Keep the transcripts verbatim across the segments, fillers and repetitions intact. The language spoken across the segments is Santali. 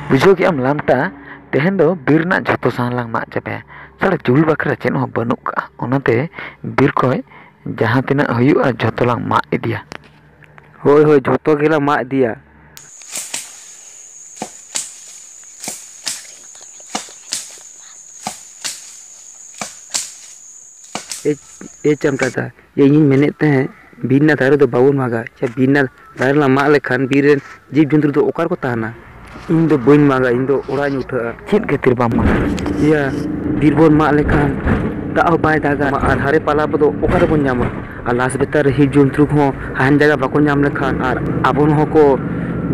ᱵᱩᱡᱷᱟᱹᱣ ᱠᱮᱜ ᱟᱢ ᱞᱟᱢᱴᱟ, ᱛᱮᱦᱮᱧ ᱫᱚ ᱵᱤᱨ ᱨᱮᱱᱟᱜ ᱡᱷᱚᱛᱚ ᱥᱟᱦᱟᱱ ᱞᱟᱝ ᱢᱟᱜ ᱪᱟᱵᱟᱭᱟ᱾ ᱥᱟᱞᱟ ᱪᱩᱞ ᱵᱟᱠᱷᱨᱟ ᱪᱮᱫ ᱦᱚᱸ ᱵᱟᱹᱱᱩᱜ ᱠᱟᱜᱼᱟ, ᱚᱱᱟᱛᱮ ᱵᱤᱨ ᱠᱷᱚᱡ ᱡᱟᱦᱟᱸ ᱛᱤᱱᱟᱹᱜ ᱦᱩᱭᱩᱜᱼᱟ ᱡᱷᱚᱛᱚ ᱞᱟᱝ ᱢᱟᱜ ᱤᱫᱤᱭᱟ᱾ ᱦᱳᱭ, ᱦᱳᱭ, ᱡᱷᱚᱛᱚ ᱜᱮᱞᱟᱝ ᱢᱟᱜ ᱤᱫᱤᱭᱟ᱾ ᱮ, ᱮ ᱪᱟᱢᱴᱟ ᱫᱟ, ᱤᱧᱤᱧ ᱢᱮᱱᱮᱫ ᱛᱟᱦᱮᱸᱫ, ᱵᱤᱨ ᱨᱮᱱᱟᱜ ᱫᱟᱨᱮ ᱫᱚ ᱵᱟᱵᱚᱱ ᱢᱟᱜᱟ᱾ ᱪᱮ, ᱵᱤᱨ ᱨᱮᱱᱟᱜ ᱫᱟᱨᱮ ᱞᱟᱝ ᱢᱟᱜ ᱞᱮᱠᱷᱟᱱ ᱵᱤᱨ ᱨᱮᱱ ᱡᱤᱵᱽ ᱡᱚᱱᱛᱩ ᱫᱚ ᱚᱠᱟ ᱨᱮᱠᱚ ᱛᱟᱦᱮᱱᱟ? ᱤᱧ ᱫᱚ ᱵᱟᱹᱧ ᱢᱟᱜᱟ, ᱤᱧ ᱫᱚ ᱚᱲᱟᱜ ᱤᱧ ᱩᱴᱷᱟᱹᱜᱼᱟ᱾ ᱪᱮᱫ ᱠᱷᱟᱹᱛᱤᱨ ᱵᱟᱢ ᱢᱟᱜᱟ? ᱤᱭᱟᱹ, ᱵᱤᱨ ᱵᱚᱱ ᱢᱟᱜ ᱞᱮᱠᱷᱟᱱ ᱫᱟᱜ ᱦᱚᱸ ᱵᱟᱭ ᱫᱟᱜᱟ, ᱟᱨ ᱫᱟᱨᱮ ᱯᱟᱞᱟ ᱠᱚᱫᱚ ᱚᱠᱟ ᱨᱮᱵᱚᱱ ᱧᱟᱢᱟ? ᱟᱨ ᱞᱟᱥ ᱵᱮᱛᱟᱨ ᱨᱮ ᱡᱤᱵᱽ ᱡᱚᱱᱛᱩ ᱠᱚᱦᱚᱸ ᱥᱟᱦᱟᱱ ᱡᱟᱭᱜᱟ ᱵᱟᱠᱚ ᱧᱟᱢ ᱞᱮᱠᱷᱟᱱ, ᱟᱨ ᱟᱵᱚ ᱦᱚᱸᱠᱚ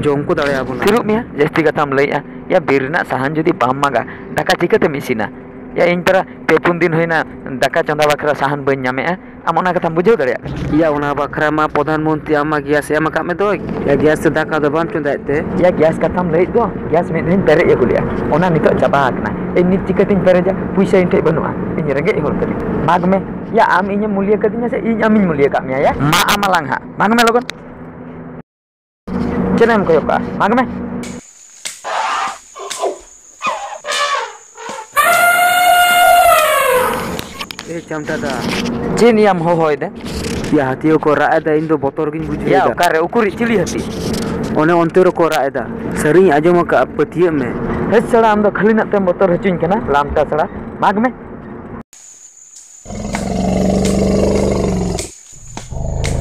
ᱡᱚᱢ ᱠᱚ ᱫᱟᱲᱮᱭᱟᱵᱚᱱᱟ᱾ ᱛᱷᱤᱨᱚᱜ ᱢᱮᱭᱟ, ᱡᱟᱹᱥᱛᱤ ᱠᱟᱛᱷᱟᱢ ᱞᱟᱹᱭᱮᱜᱼᱟ᱾ ᱭᱟ, ᱵᱤᱨ ᱨᱮᱱᱟᱜ ᱥᱟᱦᱟᱱ ᱡᱩᱫᱤ ᱵᱟᱢ ᱢᱟᱜᱟ, ᱫᱟᱠᱟ ᱪᱤᱠᱟᱹᱛᱮᱢ ᱤᱥᱤᱱᱟ? ᱭᱟ, ᱤᱧ ᱛᱟᱨᱟ ᱯᱮ ᱯᱩᱱ ᱫᱤᱱ ᱦᱩᱭᱱᱟ, ᱫᱟᱠᱟ ᱪᱚᱸᱫᱟ ᱵᱟᱠᱷᱨᱟ ᱥᱟᱦᱟᱱ ᱵᱟᱹᱧ ᱧᱟᱢᱮᱜᱼᱟ᱾ ᱟᱢ ᱚᱱᱟ ᱠᱟᱛᱷᱟᱢ ᱵᱩᱡᱷᱟᱹᱣ ᱫᱟᱲᱮᱭᱟᱜ ᱠᱟᱱᱟ? ᱭᱟ, ᱚᱱᱟ ᱵᱟᱠᱷᱨᱟ ᱢᱟ ᱯᱨᱚᱫᱷᱟᱱ ᱢᱚᱱᱛᱨᱤ ᱟᱢ ᱢᱟ ᱜᱮᱥ ᱮ ᱮᱢ ᱟᱠᱟᱫ ᱢᱮ ᱫᱚᱭ᱾ ᱭᱟ, ᱜᱮᱥ ᱛᱮ ᱫᱟᱠᱟ ᱫᱚ ᱵᱟᱢ ᱪᱚᱸᱫᱟᱭᱮᱫ ᱛᱮ? ᱭᱟ, ᱜᱮᱥ ᱠᱟᱛᱷᱟᱢ ᱞᱟᱹᱭᱮᱫ ᱫᱚ, ᱜᱮᱥ ᱢᱤᱫ ᱫᱷᱟᱣᱤᱧ ᱯᱮᱨᱮᱡ ᱟᱹᱜᱩ ᱞᱮᱜᱼᱟ, ᱚᱱᱟ ᱱᱤᱛᱚᱜ ᱪᱟᱵᱟ ᱟᱠᱟᱱᱟ᱾ ᱤᱧ ᱱᱤᱛ ᱪᱤᱠᱟᱹᱛᱤᱧ ᱯᱮᱨᱮᱡᱟ? ᱯᱩᱭᱥᱟᱹ ᱤᱧ ᱴᱷᱮᱡ ᱵᱟᱹᱱᱩᱜᱼᱟ, ᱤᱧ ᱨᱮᱸᱜᱮᱡ ᱦᱚᱲ ᱠᱟᱹᱱᱟᱹᱧ᱾ ᱢᱟᱜᱽ ᱢᱮ᱾ ᱭᱟ, ᱟᱢ ᱤᱧᱮᱢ ᱢᱩᱞᱤᱭᱟᱹ ᱠᱟᱫᱤᱧᱟ ᱥᱮ ᱤᱧ ᱟᱢᱤᱧ ᱢᱩᱞᱤᱭᱟᱹ ᱠᱟᱫ ᱢᱮᱭᱟ? ᱭᱟ, ᱢᱟᱜ ᱟᱢ ᱟᱞᱟᱝ ᱦᱟᱸᱜ᱾ ᱢᱟᱜᱽ ᱢᱮ ᱞᱚᱜᱚᱱ᱾ ᱪᱮᱫ ᱮᱢ ᱠᱚᱭᱚᱜ ᱠᱟᱜᱼᱟ? ᱢᱟᱜᱽ ᱢᱮ᱾ ᱮ ᱪᱟᱢᱴᱟ ᱫᱟ᱾ ᱪᱮᱫ ᱭᱟᱢ ᱦᱚᱦᱚᱭᱮᱫᱟ? ᱭᱟ, ᱦᱟᱹᱛᱤ ᱦᱚᱸᱠᱚ ᱨᱟᱜ ᱮᱫᱟ, ᱤᱧ ᱫᱚ ᱵᱚᱛᱚᱨ ᱜᱤᱧ ᱵᱩᱡᱷᱟᱹᱣ ᱭᱟ, ᱮᱫᱟ᱾ ᱚᱠᱟᱨᱮ? ᱩᱠᱩᱨᱤᱡ ᱪᱤᱞᱤ ᱦᱟᱹᱛᱤ? ᱚᱱᱮ ᱚᱱᱛᱮ ᱨᱮᱠᱚ ᱨᱟᱜ ᱮᱫᱟ, ᱥᱟᱹᱨᱤᱧ ᱟᱸᱡᱚᱢ ᱟᱠᱟᱫᱼᱟ, ᱯᱟᱹᱛᱭᱟᱹᱜ ᱢᱮ᱾ ᱦᱮᱡ ᱥᱟᱲᱟ, ᱟᱢ ᱫᱚ ᱠᱷᱟᱹᱞᱤ ᱱᱟᱜ ᱛᱮᱢ ᱵᱚᱛᱚᱨ ᱦᱚᱪᱚᱧ ᱠᱟᱱᱟ, ᱞᱟᱢᱴᱟ ᱥᱟᱲᱟ᱾ ᱢᱟᱜᱽ ᱢᱮ᱾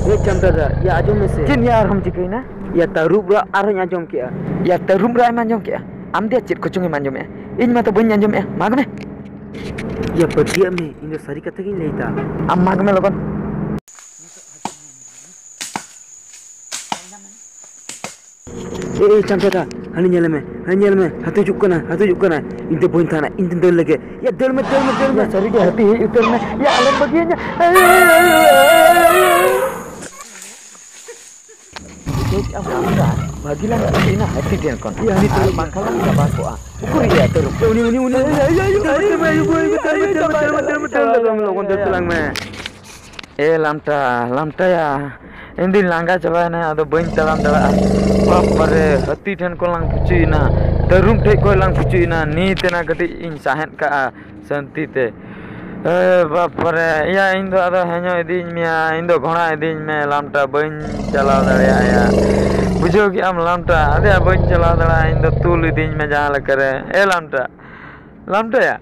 ᱮ ᱪᱟᱢᱴᱟ ᱫᱟ, ᱭᱟ ᱟᱸᱡᱚᱢ ᱢᱮᱥᱮ᱾ ᱪᱮᱫ ᱭᱟ ᱟᱨᱦᱚᱸᱢ ᱪᱤᱠᱟᱹᱭᱮᱱᱟ? ᱭᱟ ᱛᱟᱹᱨᱩᱵ ᱨᱟᱜ ᱟᱨᱦᱚᱸᱧ ᱟᱸᱡᱚᱢ ᱠᱮᱜᱼᱟ᱾ ᱭᱟ ᱛᱟᱹᱨᱩᱵ ᱨᱟᱜ ᱮᱢ ᱟᱸᱡᱚᱢ ᱠᱮᱜᱼᱟ? ᱟᱢ ᱫᱚ ᱪᱮᱫ ᱠᱚᱪᱚᱝ ᱮᱢ ᱟᱸᱡᱚᱢᱮᱜᱼᱟ? ᱤᱧ ᱢᱟᱛᱚ ᱵᱟᱹᱧ ᱟᱸᱡᱚᱢᱮᱜᱼᱟ᱾ ᱢᱟᱜᱽ ᱢᱮ᱾ ᱭᱟ ᱯᱟᱹᱛᱭᱟᱹᱜ ᱢᱮ, ᱤᱧ ᱫᱚ ᱥᱟᱹᱨᱤ ᱠᱟᱛᱷᱟ ᱜᱤᱧ ᱞᱟᱹᱭ ᱮᱫᱟ᱾ ᱟᱢ ᱢᱟᱜᱽ ᱢᱮ ᱞᱚᱜᱚᱱ᱾ ᱮ, ᱮ, ᱪᱟᱢᱴᱟ ᱫᱟ, ᱦᱟᱹᱱᱤ ᱧᱮᱞᱮ ᱢᱮ, ᱦᱟᱹᱱᱤ ᱧᱮᱞ ᱢᱮ, ᱦᱟᱹᱛᱤ ᱦᱤᱡᱩᱜ ᱠᱟᱱᱟ, ᱦᱟᱹᱛᱤ ᱦᱤᱡᱩᱜ ᱠᱟᱱᱟ᱾ ᱤᱧ ᱫᱚ ᱵᱟᱹᱧ ᱛᱟᱦᱮᱱᱟ, ᱤᱧ ᱫᱚᱧ ᱫᱟᱹᱲ ᱞᱮᱜᱮ᱾ ᱭᱟ, ᱫᱟᱹᱲ ᱢᱮ, ᱫᱟᱹᱲ ᱢᱮ, ᱫᱟᱹᱲ ᱢᱮ᱾ ᱭᱟ, ᱥᱟᱹᱨᱤ ᱜᱮ ᱦᱟᱹᱛᱤ ᱦᱮᱡ ᱩᱛᱟᱹᱨ ᱮᱱᱟ᱾ ᱭᱟ, ᱟᱞᱚᱢ ᱵᱟᱹᱜᱤᱭᱟᱹᱧᱟ᱾ ᱵᱩᱡᱷᱟᱹᱣ ᱠᱮᱜᱼᱟᱢ, ᱞᱟᱢᱴᱟ, ᱵᱷᱟᱹᱜᱤ ᱞᱟᱝ ᱨᱟᱹᱥᱠᱟᱹᱭᱮᱱᱟ ᱦᱟᱹᱛᱤ ᱴᱷᱮᱱ ᱠᱷᱚᱱ᱾ ᱭᱟ, ᱦᱟᱹᱱᱤ ᱟᱨ ᱛᱟᱹᱨᱩᱵ᱾ ᱵᱟᱝᱠᱷᱟᱱ ᱞᱟᱝ ᱪᱟᱵᱟ ᱠᱚᱜᱼᱟ᱾ ᱩᱠᱩᱨ ᱭᱟ, ᱛᱟᱹᱨᱩᱵ? ᱩᱱᱤ, ᱩᱱᱤ, ᱩᱱᱤ, ᱩᱱᱤ, ᱩᱱᱤ, ᱩᱱᱤ, ᱩᱱᱤ, ᱩᱱᱤ, ᱩᱱᱤ, ᱩᱱᱤ, ᱩᱱᱤ, ᱞᱚᱜᱚᱱ ᱫᱟᱹᱲ ᱛᱟᱞᱟᱝ ᱢᱮ᱾ ᱮ ᱞᱟᱢᱴᱟ, ᱞᱟᱢᱴᱟᱭᱟ, ᱤᱧ ᱫᱩᱧ ᱞᱟᱸᱜᱟ ᱪᱟᱵᱟᱭᱮᱱᱟ, ᱟᱫᱚ ᱵᱟᱹᱧ ᱛᱟᱲᱟᱢ ᱫᱟᱲᱮᱭᱟᱜᱼᱟ᱾ ᱵᱟᱯ ᱨᱮ, ᱦᱟᱹᱛᱤ ᱴᱷᱮᱱ ᱠᱷᱚᱱ ᱞᱟᱝ ᱯᱩᱪᱩᱭᱮᱱᱟ᱾ ᱨᱩᱢ ᱴᱷᱮᱡ ᱠᱷᱚᱡ ᱞᱟᱝ ᱯᱩᱪᱩᱡ ᱮᱱᱟ, ᱱᱤᱛ ᱮᱱᱟ ᱠᱟᱹᱴᱤᱡ ᱤᱧ ᱥᱟᱦᱮᱫ ᱠᱟᱜᱼᱟ ᱥᱟᱹᱱᱛᱤ ᱛᱮ᱾ ᱮ ᱵᱟᱯᱨᱮ, ᱭᱟ, ᱤᱧ ᱫᱚ ᱟᱫᱚ ᱦᱮᱧᱚ ᱤᱫᱤᱧ ᱢᱮᱭᱟ, ᱤᱧ ᱫᱚ ᱜᱷᱚᱲᱟ ᱤᱫᱤᱧ ᱢᱮ, ᱞᱟᱢᱴᱟ ᱵᱟᱹᱧ ᱪᱟᱞᱟᱣ ᱫᱟᱲᱮᱭᱟᱜᱼᱟ, ᱭᱟ᱾ ᱵᱩᱡᱷᱟᱹᱣ ᱠᱮᱜᱼᱟᱢ ᱞᱟᱢᱴᱟ, ᱟᱫᱮᱭᱟ ᱵᱟᱹᱧ ᱪᱟᱞᱟᱣ ᱫᱟᱲᱮᱭᱟᱜᱼᱟ, ᱤᱧ ᱫᱚ ᱛᱩᱞ ᱤᱫᱤᱧ ᱢᱮ ᱡᱟᱦᱟᱸ ᱞᱮᱠᱟᱨᱮ᱾ ᱮ ᱞᱟᱢᱴᱟ, ᱞᱟᱢᱴᱟ, ᱭᱟ,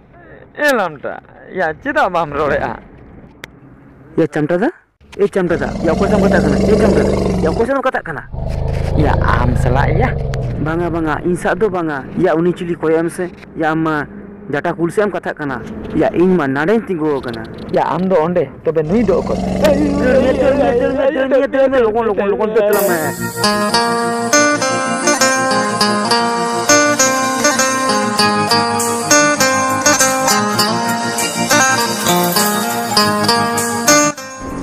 ᱮ ᱞᱟᱢᱴᱟ, ᱭᱟ, ᱪᱮᱫᱟᱜ ᱵᱟᱢ ᱨᱚᱲᱮᱜᱼᱟ? ᱭᱟ, ᱪᱟᱢᱴᱟ ᱫᱟ? ᱮ ᱪᱟᱢᱴᱟ ᱫᱟ, ᱭᱟ, ᱚᱠᱚᱭ ᱥᱟᱶ ᱮᱢ ᱠᱟᱛᱷᱟᱜ ᱠᱟᱱᱟ? ᱮ ᱪᱟᱢᱴᱟ ᱫᱟ, ᱭᱟ, ᱚᱠᱚᱭ ᱥᱟᱶ ᱮᱢ ᱠᱟᱛᱷᱟᱜ ᱠᱟᱱᱟ? ᱭᱟ, ᱟᱢ ᱥᱟᱞᱟᱜ ᱭᱟ᱾ ᱵᱟᱝᱟ, ᱵᱟᱝᱟ, ᱤᱧ ᱥᱟᱶ ᱫᱚ ᱵᱟᱝᱟ᱾ ᱭᱟ, ᱩᱱᱤ ᱪᱤᱞᱤ ᱠᱚᱭᱚᱜ ᱮᱢ ᱥᱮ᱾ ᱭᱟ, ᱟᱢ ᱢᱟ ᱡᱟᱴᱟ ᱠᱩᱞ ᱥᱮᱫ ᱮᱢ ᱠᱟᱛᱷᱟᱜ ᱠᱟᱱᱟ᱾ ᱭᱟ, ᱤᱧ ᱢᱟ ᱱᱟᱰᱮᱧ ᱛᱤᱸᱜᱩ ᱟᱠᱟᱱᱟ᱾ ᱭᱟ, ᱟᱢ ᱫᱚ ᱚᱸᱰᱮ, ᱛᱚᱵᱮ ᱱᱩᱭ ᱫᱚ ᱚᱠᱚᱭ? ᱫᱟᱹᱲ ᱢᱮ, ᱫᱟᱹᱲ ᱢᱮ, ᱫᱟᱹᱲ ᱢᱮ, ᱫᱟᱹᱲ ᱢᱮ, ᱫᱟᱹᱲ ᱢᱮ, ᱞᱚᱜᱚᱱ, ᱞᱚᱜᱚᱱ, ᱞᱚᱜᱚᱱ ᱫᱟᱹᱲ ᱛᱟᱞᱟᱝ ᱢᱮ᱾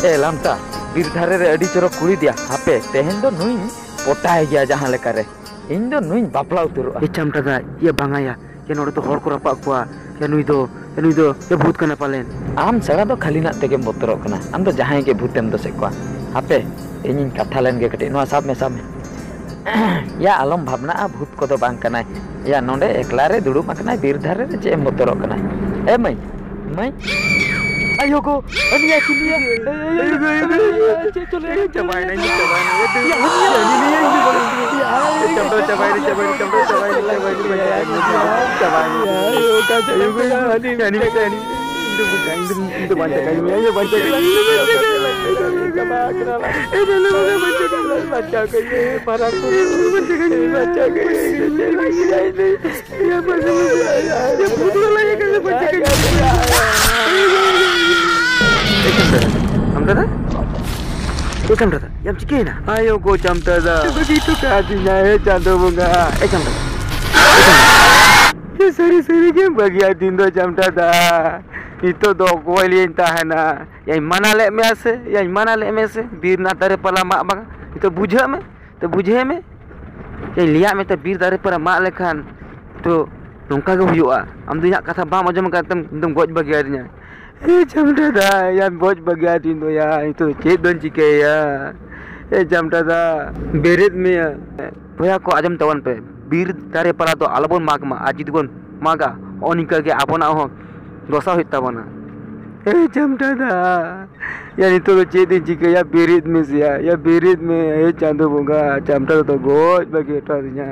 ᱮ ᱞᱟᱢᱴᱟ, ᱵᱤᱨ ᱫᱷᱟᱨᱮ ᱨᱮ ᱟᱹᱰᱤ ᱪᱚᱨᱚᱠ ᱠᱩᱲᱤ ᱫᱮᱭᱟ᱾ ᱦᱟᱯᱮ, ᱛᱮᱦᱮᱧ ᱫᱚ ᱱᱩᱭᱤᱧ ᱯᱚᱴᱟᱭ ᱜᱮᱭᱟ ᱡᱟᱦᱟᱸ ᱞᱮᱠᱟᱨᱮ᱾ ᱤᱧ ᱫᱚ ᱱᱩᱭᱤᱧ ᱵᱟᱯᱞᱟ ᱩᱛᱟᱹᱨᱚᱜᱼᱟ᱾ ᱮ ᱪᱟᱢᱴᱟ ᱫᱟ, ᱭᱟ ᱵᱟᱝᱟ ᱭᱟ, ᱭᱟ ᱱᱚᱰᱮ ᱫᱚ ᱦᱚᱲ ᱠᱚ ᱨᱟᱯᱟᱜ ᱠᱚᱣᱟ, ᱭᱟ ᱱᱩᱭ ᱫᱚ, ᱭᱟ ᱱᱩᱭ ᱫᱚ, ᱭᱟ ᱵᱷᱩᱛ ᱠᱟᱱᱟ ᱯᱟᱞᱮᱱ᱾ ᱟᱢ ᱥᱟᱲᱟ ᱫᱚ ᱠᱷᱟᱹᱞᱤ ᱱᱟᱜ ᱛᱮᱜᱮᱢ ᱵᱚᱛᱚᱨᱚᱜ ᱠᱟᱱᱟ, ᱟᱢ ᱫᱚ ᱡᱟᱦᱟᱸᱭ ᱜᱮ ᱵᱷᱩᱛᱮᱢ ᱫᱚᱥᱮ ᱠᱚᱣᱟ᱾ ᱦᱟᱯᱮ, ᱤᱧᱤᱧ ᱠᱟᱛᱷᱟ ᱞᱮᱱ ᱜᱮ ᱠᱟᱹᱴᱤᱡ, ᱱᱚᱣᱟ ᱥᱟᱵ ᱢᱮ, ᱥᱟᱵ ᱢᱮ᱾ ᱭᱟ ᱟᱞᱚᱢ ᱵᱷᱟᱵᱽᱱᱟᱜᱼᱟ, ᱵᱷᱩᱛ ᱠᱚᱫᱚ ᱵᱟᱝ ᱠᱟᱱᱟᱭ᱾ ᱭᱟ ᱱᱚᱰᱮ ᱮᱠᱞᱟ ᱨᱮ ᱫᱩᱲᱩᱵ ᱟᱠᱟᱱᱟᱭ ᱵᱤᱨ ᱫᱷᱟᱨᱮ ᱨᱮ, ᱪᱮᱫ ᱮᱢ ᱵᱚᱛᱚᱨᱚᱜ ᱠᱟᱱᱟ? ᱮ ᱢᱟᱹᱭ, ᱢᱟᱹᱭ, ᱟᱭᱳ ᱜᱳ, ᱟᱹᱱᱤᱭᱟ ᱪᱤᱞᱤᱭᱟ? ᱪᱮᱫ ᱪᱚᱞᱮ? ᱪᱟᱵᱟᱭᱮᱱᱟ, ᱤᱧ ᱫᱚ ᱪᱟᱵᱟᱭᱮᱱᱟ᱾ ᱪᱟᱵᱟᱭᱮᱱᱟ, ᱪᱟᱵᱟᱭᱮᱱᱟ, ᱪᱟᱵᱟᱭᱮᱱᱟ, ᱪᱟᱵᱟᱭᱮᱱᱟ᱾ ᱤᱧ ᱫᱚ ᱵᱟᱧᱪᱟᱣ ᱠᱟᱭ ᱢᱮᱭᱟ, ᱤᱧ ᱫᱚ ᱵᱟᱧᱪᱟᱣ ᱠᱟᱭ ᱢᱮᱭᱟ, ᱤᱧ ᱫᱚ ᱵᱟᱧᱪᱟᱣ ᱠᱟᱭ ᱢᱮᱭᱟ᱾ ᱵᱟᱧᱪᱟᱣ ᱠᱟᱭ ᱢᱮᱭᱟ, ᱵᱟᱧᱪᱟᱣ ᱠᱟᱭ ᱢᱮᱭᱟ᱾ ᱟᱢ ᱫᱟᱫᱟ? ᱮ ᱪᱟᱢᱴᱟ ᱫᱟ, ᱭᱟᱢ ᱪᱤᱠᱟᱹᱭᱮᱱᱟ? ᱟᱭᱳ ᱜᱳ ᱪᱟᱢᱴᱟ ᱫᱟ, ᱵᱟᱹᱜᱤ ᱦᱚᱴᱚ ᱠᱟᱫᱤᱧᱟ, ᱦᱮ ᱪᱟᱸᱫᱳ ᱵᱚᱸᱜᱟ᱾ ᱮ ᱪᱟᱢᱴᱟ ᱫᱟ, ᱮ ᱪᱟᱢᱴᱟ ᱫᱟ᱾ ᱮ ᱥᱟᱹᱨᱤ ᱥᱟᱹᱨᱤ ᱜᱮᱢ ᱵᱟᱹᱜᱤ ᱟᱹᱫᱤᱧ ᱫᱚ ᱪᱟᱢᱴᱟ ᱫᱟ᱾ ᱱᱤᱛᱚᱜ ᱫᱚ ᱚᱠᱚᱭ ᱞᱟᱹᱭᱟᱹᱧ ᱛᱟᱦᱮᱱᱟ? ᱭᱟᱧ ᱢᱟᱱᱟ ᱞᱮᱫ ᱢᱮᱭᱟ ᱥᱮ, ᱭᱟᱧ ᱢᱟᱱᱟ ᱞᱮᱫ ᱢᱮᱭᱟ ᱥᱮ, ᱵᱤᱨ ᱨᱮᱱᱟᱜ ᱫᱟᱨᱮ ᱯᱟᱞᱟ ᱢᱟᱜ ᱵᱟᱝ᱾ ᱱᱤᱛᱚᱜ ᱵᱩᱡᱷᱟᱹᱜ ᱢᱮ, ᱱᱤᱛᱚᱜ ᱵᱩᱡᱷᱟᱹᱣ ᱢᱮ᱾ ᱭᱟᱧ ᱞᱟᱹᱭᱟᱫ ᱢᱮ ᱛᱚ, ᱵᱤᱨ ᱫᱟᱨᱮ ᱯᱟᱞᱟ ᱢᱟᱜ ᱞᱮᱠᱷᱟᱱ ᱛᱚ ᱱᱚᱝᱠᱟ ᱜᱮ ᱦᱩᱭᱩᱜᱼᱟ᱾ ᱟᱢ ᱫᱚ ᱤᱧᱟᱹᱜ ᱠᱟᱛᱷᱟ ᱵᱟᱢ ᱟᱸᱡᱚᱢ ᱟᱠᱟᱫ ᱛᱮᱢ ᱮᱠᱫᱚᱢ ᱜᱚᱡ ᱵᱟᱹᱜᱤ ᱟᱹᱫᱤᱧᱟ᱾ ᱮ ᱪᱟᱢᱴᱟ ᱫᱟ, ᱭᱟ ᱵᱚᱡ ᱵᱟᱹᱜᱤ ᱟᱹᱫᱤᱧ ᱫᱚ ᱭᱟ, ᱱᱤᱛᱚᱜ ᱪᱮᱫ ᱫᱚᱧ ᱪᱤᱠᱟᱹᱭᱟ? ᱮ ᱪᱟᱢᱴᱟ ᱫᱟ, ᱵᱮᱨᱮᱫ ᱢᱮᱭᱟ᱾ ᱵᱚᱭᱦᱟ ᱠᱚ, ᱟᱸᱡᱚᱢ ᱛᱟᱵᱚᱱ ᱯᱮ, ᱵᱤᱨ ᱫᱟᱨᱮ ᱯᱟᱞᱟ ᱫᱚ ᱟᱞᱚᱵᱚᱱ ᱢᱟᱜᱽ ᱢᱟ, ᱟᱨ ᱡᱩᱫᱤ ᱵᱚᱱ ᱢᱟᱜᱟ, ᱱᱚᱜᱼᱚ ᱱᱤᱝᱠᱟ ᱜᱮ ᱟᱵᱚᱱᱟᱜ ᱦᱚᱸ ᱫᱚᱥᱟ ᱦᱩᱭᱩᱜ ᱛᱟᱵᱚᱱᱟ᱾ ᱮ ᱪᱟᱢᱴᱟ ᱫᱟ, ᱭᱟ ᱱᱤᱛᱚᱜ ᱫᱚ ᱪᱮᱫ ᱤᱧ ᱪᱤᱠᱟᱹᱭᱟ? ᱵᱮᱨᱮᱫ ᱢᱮᱥᱮᱭᱟ, ᱭᱟ ᱵᱮᱨᱮᱫ ᱢᱮ, ᱮ ᱪᱟᱸᱫᱳ ᱵᱚᱸᱜᱟ, ᱪᱟᱢᱴᱟ ᱫᱚ ᱜᱚᱡ ᱵᱟᱹᱜᱤ ᱦᱚᱴᱚ ᱟᱹᱫᱤᱧᱟ᱾